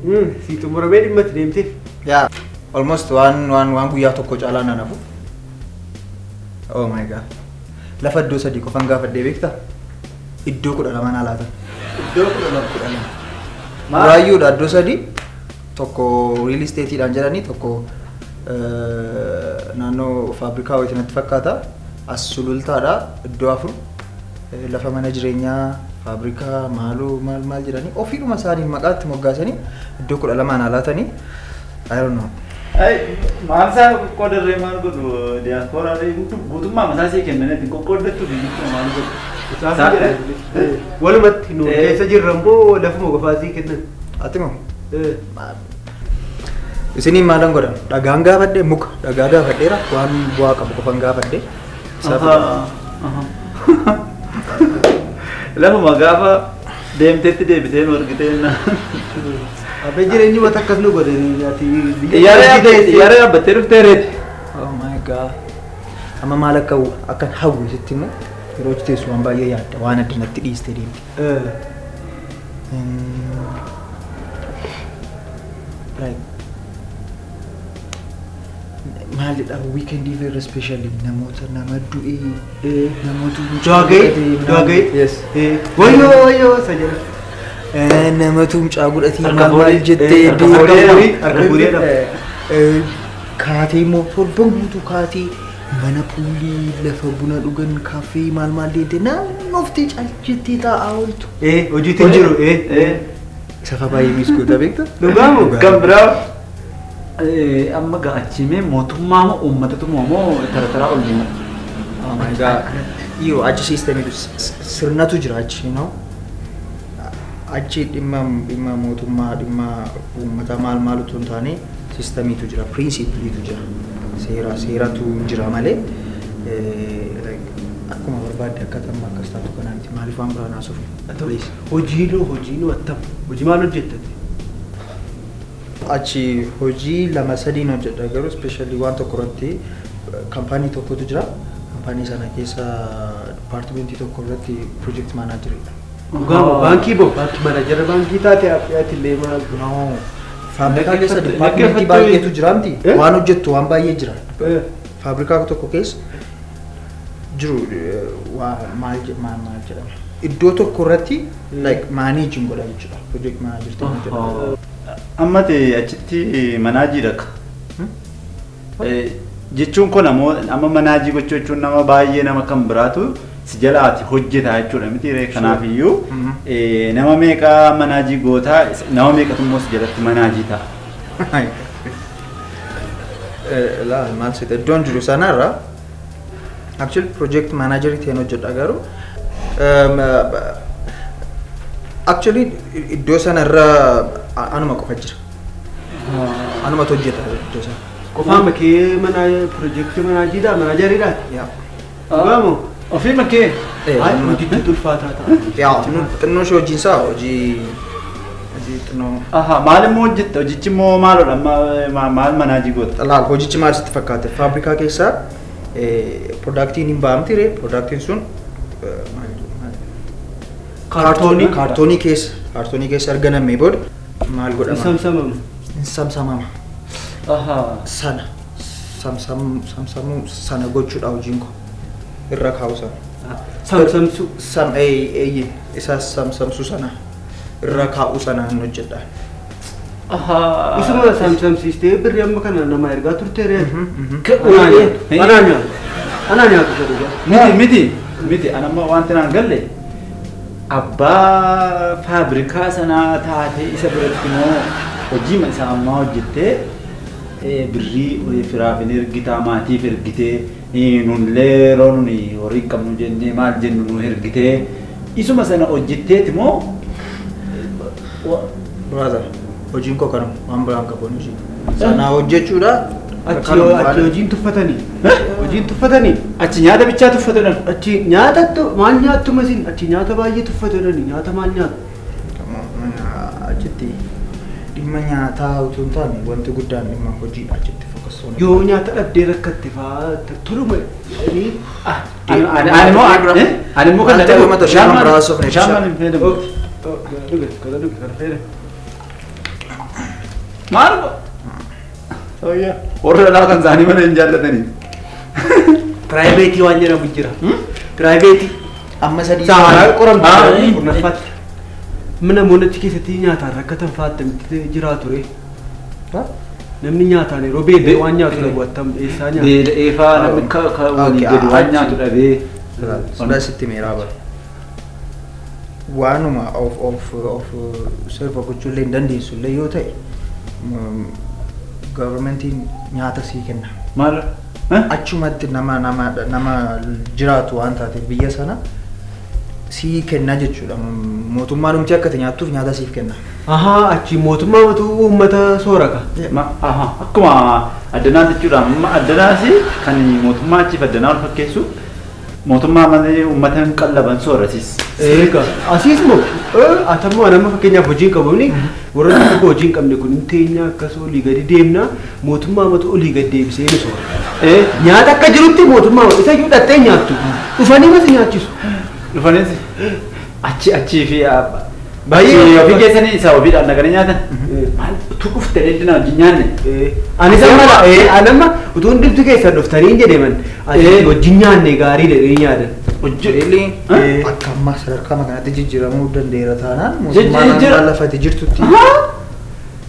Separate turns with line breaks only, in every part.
Si xumuramee dhimma itti deemteef.
Yaa, almost waan guyyaa tokko caalaa nan hafu. Oh my God. Lafa iddoo sadii qofan gaafadhee beektaa? Iddoo 12 naa laatan.
Iddoo 12.
12. Buraayyuudha iddoo sadii. Tokko real estateedhaan jedhanii, tokko naannoo faabrikaa wayitii natti fakkaata. As Sulultaadha iddoo afur. Lafa mana jireenyaa, faabrikaa, maaloo maal maal jedhanii ofiidhuma isaanii maqaatti moggaasanii iddoo 12 naa laatanii. I don't know.
Maal isaa qoqqoodarree maal godhu diyaaspooraa guutummaa mataa isii kennanii qoqqooddattu biyyattuu maal godhu?
Isaaf jedhan. Walumatti nu keessa jirra immoo lafuma qofaasii kennan.
Ati moo? Isiniin maalan godhan? Dhagaan gaafadhe, muka dhagaa gaafadheera, waan bu'aa qabu qofan gaafadhe. Isaa fudhadhe.
Lafuma gaafa deemteetti deebitee nu argitee.
Abbee, jireenyi mata akkas nu godhe ati biyya
Xiyyaara yaabbattee dhuftee reeti.
Oh my God. Amma maal akka akkan hawwu sitti immoo, yeroo hojii teessu waan baay'ee yaadda, waan addanatti dhiistee deemte. Like maalidha, weekendii irra especially namoota nama du'ee, namoota
Du'aa ga'ii? Du'aa ga'ii?
Yes.
Wayyoo wayyoo isa jedha.
Namatu mucaa godhatee
Harka
maal maal
fuudhee,
jettee
harka fuudhee,
harka fuudhee dha.
Kaatee immoo torban guutuu kaatee mana poolii, lafa buna dhugan, kaaffee maal maal deemtee naannooftee caljettee taa'aa ooltu.
Hojiitu hin jiru.
Safa baay'ee miss goota, beekta?
Dhugaa moo?
Kan biraa amma ga'achimee mootummaa moo uummatatu moo tara taraa ol deema?
Oh my God. Dhiiroo, achi systemiitu, sirnatu jira achi. Achi dhimma mootummaa, dhimma uummataa maal maal utuu hin taane systemiitu jira, principleiitu jira. Seera seeratu jira malee like akkuma barbaadde akka tamma akkas taatu kanaa miti. Maaliif waan biraan haasofne? Please.
Hojiinoo attam? Hojii maal hojjettate?
Achi hojii lama sadiin hojjedha, garuu especially waan tokko irratti kaampaanii tokkotu jira. Kaampaanii sana keessa departmentii tokko irratti project manageridha.
Dhugaa moo? Baankii moo? Baankii managera baankii taate ati illee maal?
No. Faabrikaa keessa departmentii baay'eetu jira miti.
Eh?
Waan hojjettu waan baay'ee jira. Faabrikaa tokko keessa jiru waa maal maal jedhama. Iddoo tokko irratti like managing godha jechuudha. Project manager ta'uu jedhama.
Amma ta'e achitti manage dhaqqa. Jechuun kun ammoo amma manage gochuu jechuun nama baay'ee nama kan biraatu si jalaati hojjeta jechuudha miti ree? Kanaafiyyuu nama meeqa manage gootaa, nama meeqatu immoo si jalatti manage ta'a?
Laa, maal seete, iddoon jiru sanarra actually project manager ta'een hojjedha, garuu actually iddoo sanarra anuma qofa jira. Anumatu hojjeta iddoo sana.
Qofaa makee mana project manageiidha manageriidha.
Yaa.
Dhugaa moo?
Ofii makee.
Hayi, hojichi ulfaataa ta'a.
Yaa, xinnoo ishee hojiin isaa hojii xinnoo.
Aha, maal immoo hojjetta? Hojichi immoo maalodha? Amma maal manage goota?
Laal, hojichi maal sitti fakkaate? Faabrikaa keessaa productiin hin bahamti ree, productiin sun
Kaartoonii.
Kaartoonii keessa erga nam'ee booda maal godhama?
Samsamama.
Hin samsamama. Sana samsamuu sana gochuudha hojiin koo, irra kaa'u sana.
Samsamsuu.
Sam eeyye, isa samsamsuu sana irra kaa'u sana hin hojjedha.
Isuma samsamsiistee birrii amma kana nama ergaa turte ree? Anaa nyaatu. Anaa nyaatu. Anaa nyaatu isa dhugaa.
Miti, an amma wanti naan galle, abbaa faabrikaa sanaa taatee isa biratti immoo hojii isaa ammaa hojjettee birrii firaaf hin ergitaa, maatiif ergitee, nunillee yeroo nuni horii hin qabnu jennee maal jennu nu ergitee, isuma sana hojjetteeti moo?
Brother, hojiin koo kanuma, waan biraan qabu hojii. Sana hojjechuudha.
Achi achi hojiin tuffatanii. Hojiin tuffatanii.
Achi nyaata bichaa tuffatudhan.
Achi nyaata maal nyaattu masin? Achi nyaata baay'ee tuffatudhani, nyaata maal nyaatu?
Achitti dhimma nyaataa utuu hin taane wanti guddaan dhimma hojiidha, achitti focus.
Yoo nyaata dhabdee rakkatte fa'aa toluma jedhanii.
Ani immoo kan
Maal ta'e, uummata bishaan biraa haasofne,
bishaan maal hin fayyadamu.
Dhuge, kana dhuge, kana fayyadamu.
Maal? Ooyyaa. Warra alaa kan isaanii mana hin jaallatanii.
Private waan jedhamu jira. Private.
Amma sadii.
Saaraa qoramtu kurnaffaatti. Mana namoonni achi keessatti nyaataan rakkatan fa'aa attamitti jiraatu ree? Namni nyaataan yeroo beela'e waan nyaatu dhabu attam eessaa nyaata?
Beela'ee fa'aa namni ka walii gadi waan nyaatu dhabee.
Sodaa sitti meeraa bara. Waanuma of sirba gochuu illee hin dandeessu illee yoo ta'e governmentiin nyaata sii kenna.
Maal?
Achumatti nama jiraatu waan taateef biyya sana sii kenna jechuudha. Mootummaan humti akka ati nyaattuuf nyaata siif kenna.
Ahaa, achi mootummaa matu uummata sooraka.
Akkuma addanaas jechuudha. Amma addanaas kan mootummaa achiif addanaa wal fakkeessu mootummaa malee uummata hin qallaban soorasis.
Eega asiis moo atammoo nama fakkeenyaaf hojii hin qabu warra tokko hojii hin qabne kun hin teenya akkas olii gadi deemna mootummaa matu olii gadi deebisee ni soora. Nyaata akka jirutti mootummaa isa iyyuu dhattee nyaattu dhufanii mas nyaachisu.
Dhufaniis achi fi baay'ee ofii keessanii isa ofiidhaan dhaqanii nyaatan. Maal utuu dhufte dheedina wajjin nyaanne.
Anis amma utuu hundumti keessan dhuftanii hin jedheman wajjin nyaanne gaarii jedhanii yaadan.
Really? Akka ammaa sadarkaa kanatti jijjiiramuu danda'eera taanaan mootummaan amma lafatti jirtutti.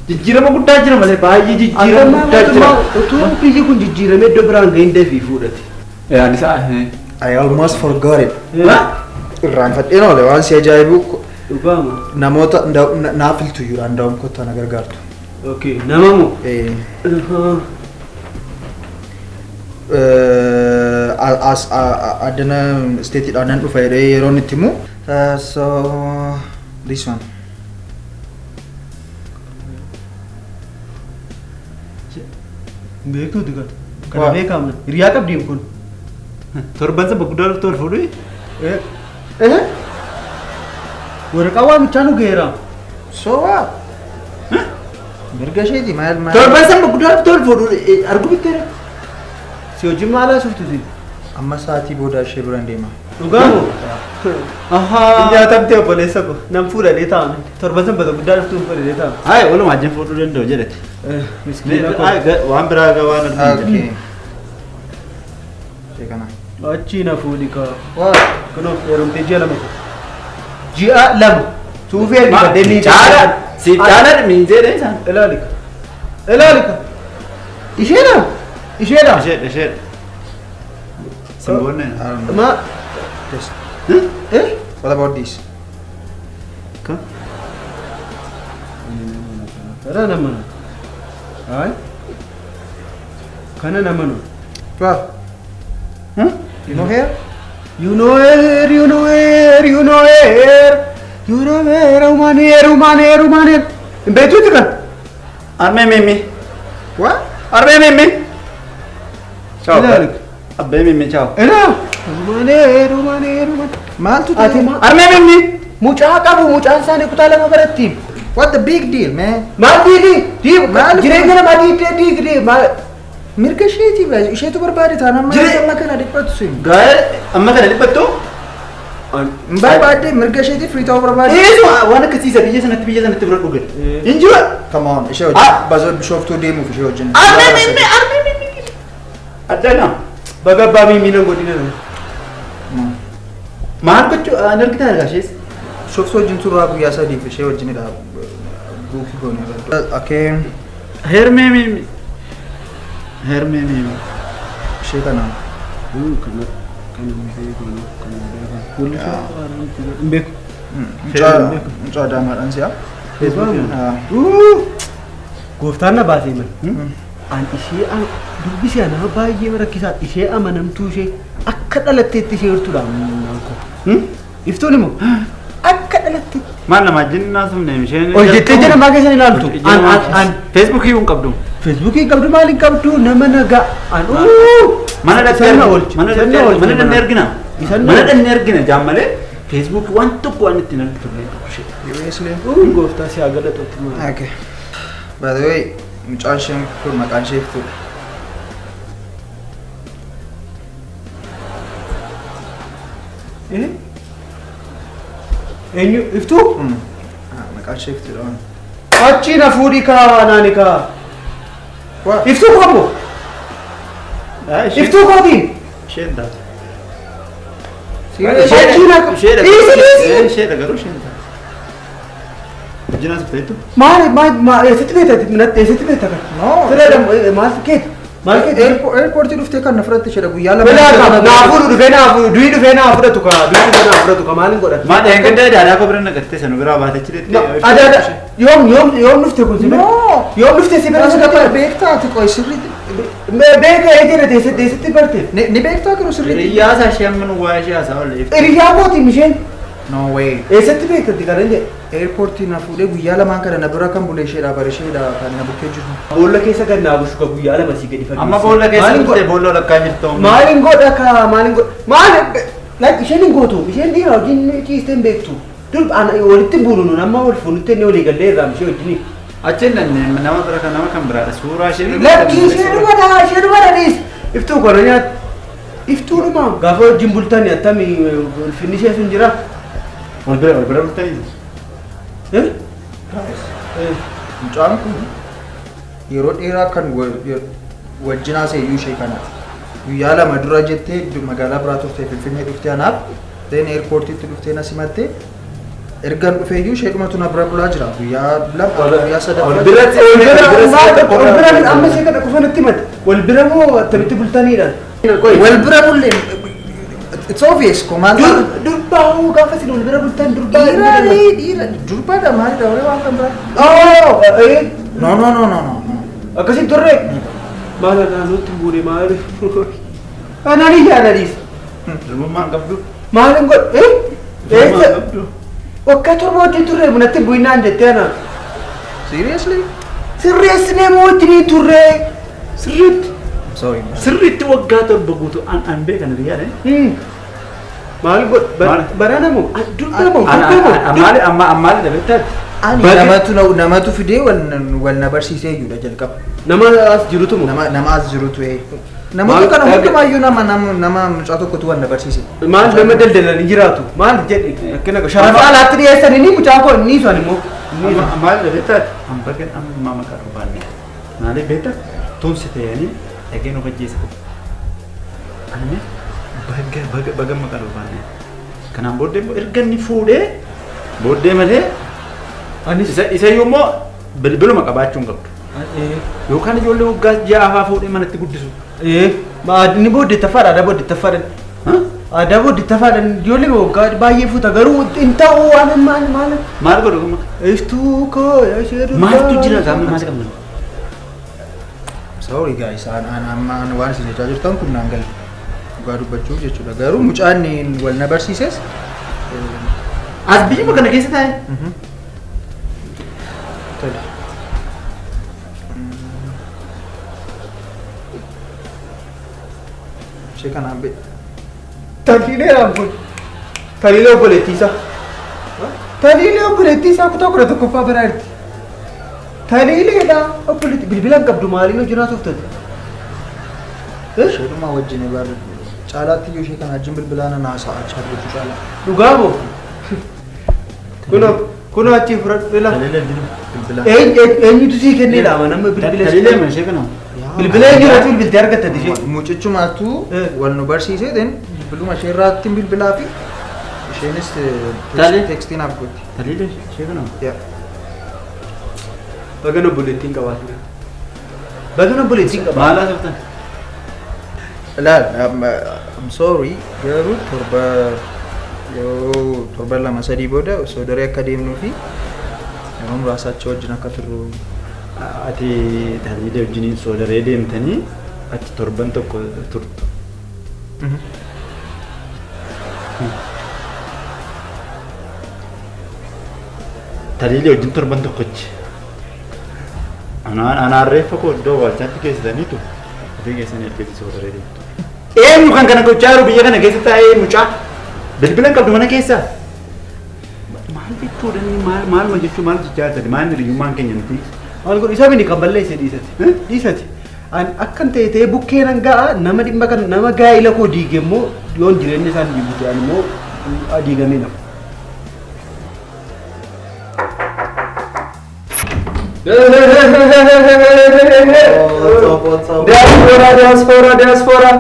Jijjiirama guddaa jira malee baay'ee jijjiirama guddaa jira.
Utuu biyyi kun jijjiiramee iddoo biraan ga'in dafii fuudhate.
Anis
I almost forgot it. Irraanfadheen oole waan si ajaa'ibu
Dhugaama.
Namoota naaf filtu iyyuu andaa'uun kottaa na gargaartu.
Okay, nama moo?
As addana stateidhaan nan dhufa jedhee yeroo inni itti himu. So this one.
Beektuuti kan. Kana beekama. Hiriyaa qabdiin kun.
Torban saba guddaa dhuftu ol fuudhu.
Waraqaa waamichaa nu geera.
So what? Mirga isheeti maal maal.
Torban saba guddaa dhuftu ol fuudhu arguu bitteera.
Si wajjin maal haasoftu si?
Amma sa'aatii booda ishee biraan deema.
Dhugaamoo? Ahaa. Nyaatamtee obboleessa ko. Nan fuudhadhee taa'ame. Torban sanbata guddaa dhuftu fuudhadhee taa'ame.
Hayi walumaa wajjin fuudhuu danda'u jedhate.
Miskiina ko.
Waan biraa waan arginu.
Okay. Ishee kana.
Achi na fuudhi kaa.
Waa.
Kunoo heerumtee ji'a 2. Ji'a 2. Suufii ergifadhee miidhaa.
Caala. Siif caala miinzeedha isaan.
Ilaalika. Ilaalika. Isheedha. Isheedha.
Isheedha. Simboonne.
Ma.
This. What about this?
Ka?
Kana nama. Hai. Kana nama no.
Well.
Huh?
You know here?
You know here, you know here, you know here. You know here, human here, human here, human here. Beetuuti kan?
Armee mimmi.
What?
Armee mimmi. Ciao.
Ilaalika.
Abbee mimmi ciao.
Ilaa. Human here, human here, human.
Maaltu
Ati
ta'e?
ma?
Armee mimmi.
Mucaa qabu mucaan isaanii kutaa 2 baratti.
What the big deal, man?
Maal diidi? Diibu
Maal?
jireenya namaa diigdee diigdee maal?
Mirga isheeti isheetu barbaade taanaan maal amma kana dhiphatu sun?
Gaa'ee amma kana dhiphattu?
Hin barbaadde mirga isheeti firii ta'uu barbaade.
Eesu waan akkasiisa biyya sanatti bira dhugan. Hin jiru.
Come on, ishee wajjin basoo bishooftuu deemuuf ishee wajjin.
Armee mimmi armee mimmi. Addana.
Baga abbaa mimmi nan godhina.
Maal gochuu an argitan argaa ishees?
Bishooftuu wajjin turraa guyyaa sadiif ishee wajjinidha. Buukii goone. Okay.
Hermee mimmi. Hermee mimmi.
Ishee kana.
Kana kana beeku kana beeku. Fuulli ishee hin beeku.
Mucaa Adaamaadhaan si'a.
Gooftaan na baasee man. An ishee dubbisee nama baay'ee rakkisaa ishee amanamtuu ishee akka dhalatteetti ishee hirtuudha naan koo. Iftuun immoo akka dhalatteetti.
Maal nama wajjin naasumne isheen.
Ol jettee jala maa keessan ilaaltu. An
Feesbuukii hin qabdu.
Feesbuukii hin qabdu maal hin qabdu nama nagaa. An
Mana
Isaan na oolche.
mana
Isaan na oolche
mana dhannee argina.
Isaan na
Mana
oolche.
dhannee argina jaammalee Feesbuukii waan tokko waan ittiin argitu illee qabu ishee.
Seriously?
Gooftaa si haa galatotti maal.
Okay. By the way, mucaan isheen kun maqaan ishee Iftuudha.
Eenyu Iftuu?
Maqaan ishee Iftuudha.
Achi na fuudhi kaa naani kaa. Iftuu koo ammoo. Iftuu kootiin.
Isheen taate.
Achi na.
Isheedha.
Dhiisi dhiisi.
Isheedha garuu isheen taate. Wajjin as biteettu?
Maal maal maal eessatti beekta eessatti beekta kan?
No.
Fira maal keeti? Maal keeti?
Airportii dhuftee kan na fudhatte isheedha guyyaa lama.
Bilaa ka naa fuudhu dhufee naa fuudhu du'i dhufee naa fudhatu ka du'i dhufee naa fudhatu ka maalin godha?
Maal dheengadda daadaa koo bira nagattee sana biraa baatee chireetti.
Adaada yoom yoom yoom dhufte kun si bira?
No.
Yoom dhufte si bira?
As gaba beektaa ati qoy sirriitti.
Beeka ee jedhe eessatti eessatti barte?
Ni beektaa garuu sirriitti.
Hiriyyaa isaa ishee amma nu waa'ee ishee haasaa oolle.
Hiriyyaa kootiin isheen
No way.
eessatti beektatti kan hin jedhe?
Airportii na fuudhee guyyaa lamaan kana na bira kan bule isheedha bara isheedha kan na bukkee jiru.
Boolla keessa gad naa bushu ka guyyaa lama sii gadi fageesse.
Amma boolla keessa
Maalin
dhuftee
godha?
boolla walakkaa jirtu.
Maalin godha ka maalin godha? Maal like isheen hin gootu isheen dhiira wajjin ciistee hin beektu. Dur walitti buunu nun amma wal fuunutti inni walii gallee irraa ishee wajjin.
Achiin nama bira kan nama kan biraadha. Suuraa ishee.
Lakki ishee dhumadha ishee dhumadha dhiis. Iftuu kana nyaat iftuu dhuma gaafa wajjin bultani attami ulfinni ishee sun jira.
Wal bira bultanii.
Eh?
Mucaan kun yeroo dheeraa kan wajjin haasa'e ishee kanaati. Guyyaa lama dura jettee magaalaa biraa turtee Finfinnee dhuftee anaaf then airportiitti dhuftee na simattee ergan dhufeeyyuu isheedhumatu na bira bulaa jira. Guyyaa lama guyyaa sadaffaa.
Wal biratti
Wal bira amma ishee kana qofa natti himate. Wal bira moo attamitti bultaniidha?
Wal bira bullee it's obvious ko maal
Dur durbaa hoo gaafa isin wal bira bultan durbaa.
Dhiira dhiira durbaadha maalidha warri waan kan biraa.
Oh, eh.
No no no no no.
Akkasiin turre. Maal naannootti hin buune maal? Anaan iyyaa dhiis.
Durbummaan qabdu.
Maal hin godhe? Eh?
Durbummaan
Eessa?
qabdu.
Waggaa torba wajjin turre bunatti bu'inaan jettee ana.
Seriously?
Sirreessinee moo wajjin turre? Sirriitti.
Sorry. Man.
Sirriitti waggaa torba guutuu an beekan biyyaadha.
Maal godhe?
Maal?
Barana moo? Durba moo? Durba moo?
Ammaali amma ammaali dhabettaati.
Ani namatu namatu fidee wal na barsiisee iyyuudha jalqaba.
Nama as jirutu moo?
Nama nama as jirutu ee. Namoota kana hundumaayyuu nama nama nama mucaa tokkotu wal na barsiise.
Maal nama daldalanii jiraatu? Maal jedhe? Rakkina sharafa alaatti dhiyeessanii ni mucaa koo inni isaan immoo.
Ammaali dhabettaati. An bagan amma maqaa dhufaanne. Maaliif beektaa? Tumsi ta'anii dhageen of ajjeesa. Ani baga baga baga maqaa dhufaanne. Kanaan booddee immoo erga inni fuudhee booddee malee
Anis
isa iyyuu immoo bilbiluma qabaachuu hin qabdu. Yookaan ijoollee waggaa ja'aafaa fuudhee manatti guddisu.
Inni booddee taffaadha aadaa booddee taffaadha. Aadaa booddee taffaadha ijoollee waggaa baay'ee fuuta garuu hin ta'u waan maal maal.
Maal godhu kuma?
Iftuu koo ishee durbaa.
Maaltu jira gaama maal qabna?
Sorry guys, an an amma an waan isin jechaa jirtan kun naan galle. Dhugaa dubbachuuf jechuudha. Garuu mucaan wal na barsiises.
As biyyuma kana keessa taa'e.
Tole. Ishee kanaan beekta.
Taliilee kun. Taliilee obboleettii isaa. Taliilee obboleettii isaa kutaa 11ffaa biraa jirti. Taliileedha obboleettii bilbila hin qabdu maaliin hojii naasuuf taate?
Isheedhuma wajjin barre. Caalaatti iyyuu ishee kana wajjin bilbilaan na haasa'aa jirtu caalaa.
Dhugaa moo? Kunoo kunoo achi fudhadhu bila.
Taliilee jiru.
Bilbilaan.
Eenyutu sii kenneedha nama bilbila
Taliilee mana ishee kana.
Bilbila eenyurratti bilbiltee argatte ishee?
Mucichumaatu wal nu barsiisee then bilbiluma ishee irraatti bilbilaa fi isheenis
Tale.
tekstii naaf gootti.
Taliilee ishee kana.
Yaa.
Bagan obboleettiin qabaatu. Bagan obboleettiin qabaatu.
Maal haasoftan?
Laal, I'm sorry garuu torba yeroo torba lama sadii booda osoo daree akka deemnuu fi yeroo muraasa achi wajjin akka turru
Ati taliilee wajjiniin soodaree deemtanii achi torban tokko turtu. Taliilee wajjin torban tokkochi. Anaan reeffa koo iddoo awwaalchaatti geessitaniitu ofii keessanii ergasii soodaree deemtu. Eenyu kan kana gochaa jiru biyya kana keessa taa'ee mucaa bilbila hin qabdu mana keessaa? Maal jechuudha inni maal maaluma jechuu maal jechaa jirti maal hiriyyummaan keenya nuti?
Maal godhu isaa mini kan balleesse dhiisati. Dhiisati. An akkan ta'e ta'ee bukkee nan ga'a nama dhimma kan nama gaa'ila koo diige immoo yoon jireenya isaan diigu ta'an immoo diigamee nafu.
Diaspora, diaspora, diaspora.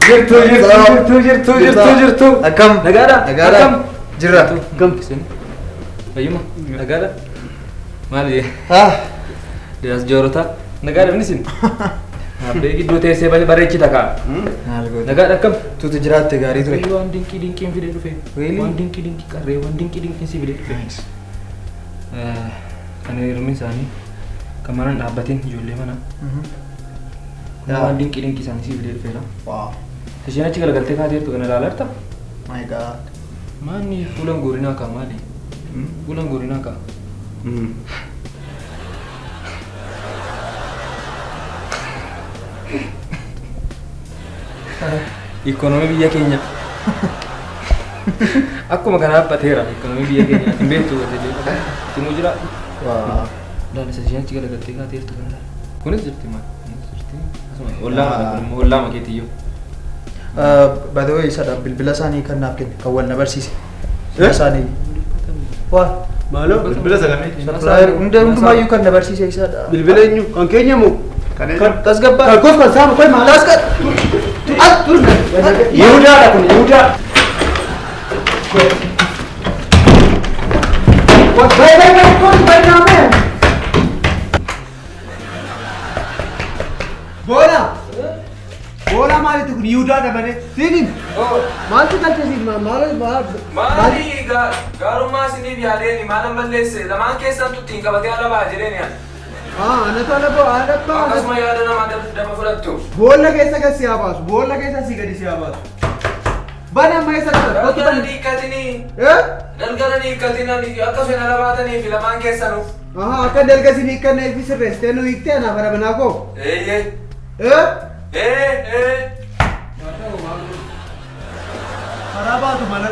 Jirtu, jirtu, jirtu, jirtu, jirtu, jirtu.
Akkam?
Nagaadha?
Nagaadha.
Akkam?
Jirra.
Akkam? Fayyuma? Nagaadha? Maali? Diyaasjoorota. Nagaadha inni isin? Abbee gidduu teessee bareechita kaa.
Maal goota?
Nagaadha akkam?
Tuuti jiraatte gaarii ture.
Waan dinqii dinqiin fidee dhufe.
Really?
Waan dinqii dinqii qarree waan dinqii dinqiin si fidee dhufe. Kan hirmi isaanii kan mana hin dhaabbatin ijoollee mana. Waan dinqii dinqii isaanii si fidee dhufeera.
Wow.
Isheen achi galagaltee kaateertu kana ilaalaa jirta?
My God.
Maanni fuulan guurinaa kaa maali? Fuulan guurinaa kaa. Ikoonoomii biyya keenya. Akkuma kana dhaabbateera ikoonoomii biyya keenya. Hin beektu Timuu jira.
Wow.
Laala isa isheen achi galagaltee kaateertu kana laala. Kunis jirti maal? Kunis jirti. Asuma ollaa kun immoo ollaa makeetiyyuu.
By the way, isadha bilbila isaanii kan naaf kenne kan wal na barsiise. Bilbila isaanii. Waa.
Maaloo?
Bilbila sagamee.
Supplier hunda hundumaayyuu kan na barsiise isadha.
Bilbila eenyu? Kan keenya moo?
Kan eenyu?
Tasgabbaa.
Kan koof kan saamu koy maal?
Tasgab.
Tur.
Yihudaadha kun Yihudaa.
Bay bay bay koy bay naame. Boona. Boona maalitti kun Yihudaadha malee. Siinin. Maaltu galche siin maal maal
Maali gaarummaa isiniif yaadeeni maalan balleesse lamaan keessan tuttiin qabatee ala ba'a jedheeni ani.
Ah, anatu ala boo ala baa.
Akkasuma yaada namaa daba fudhattu.
Boolla keessa gad si haa baasu. Boolla keessa si gadi si haa baasu. Bani amma eessa dhaqxa? Kottu
Galgala
bani.
dhiikkatini.
Eh?
Galgala dhiikkatin akkasuma ala baatanii fi lamaan keessanuu.
Aha, akka dalga si hiikkannee fi sirreessitee nu hiiktee anaaf bara manaa koo.
Eeyyee.
Eh?
Ee ee.
Karaa baatu mana.